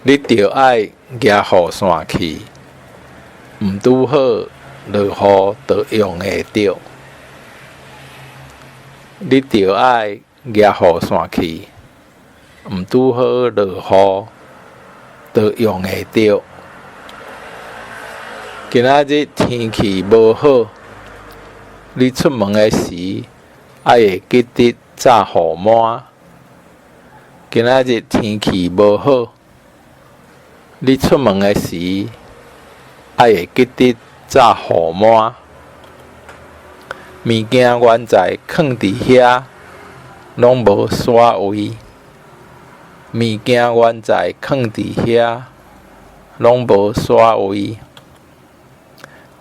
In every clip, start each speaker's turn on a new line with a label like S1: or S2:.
S1: 你著愛舉雨傘去，毋拄好落雨就用會著。你著愛舉雨傘去，毋拄好落雨就用會著。今仔日天氣無好，你出門的時愛會記得紮雨幔。今仔日天氣無好，你出門的時愛會記得紮雨幔。物件原在囥佇遐，攏無徙位。物件原在囥佇遐，攏無徙位。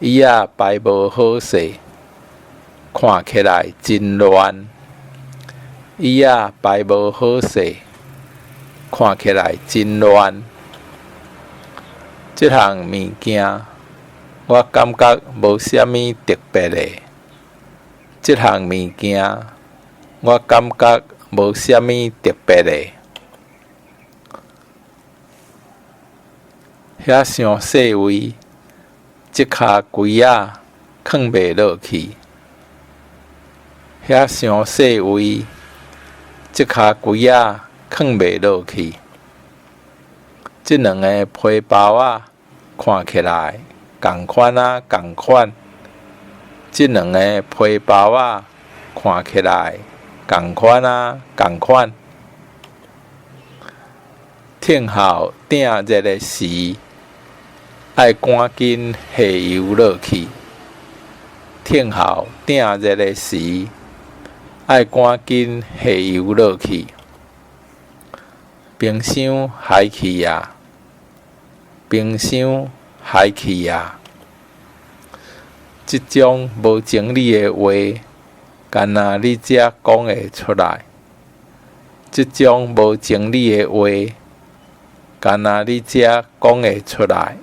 S1: 椅仔排無好勢，看起來真亂。椅仔排無好勢，看起來真亂。這項物件我感覺無啥物特別的。這項物件我感覺無啥物特別的。遐傷細位，這跤櫃仔囥袂落去。遐傷細位，這跤櫃仔囥袂落去。這兩个皮包仔看起來仝款仔仝款。這兩个皮包仔看起來仝款仔仝款。天候鼎熱的時，愛趕緊下油落去。天候鼎熱的時，愛趕緊下油落去。冰箱壞去矣，冰箱壞去矣。這種無情理的話，干焦你才講會出來。這種無情理的話，干焦你才講會出來。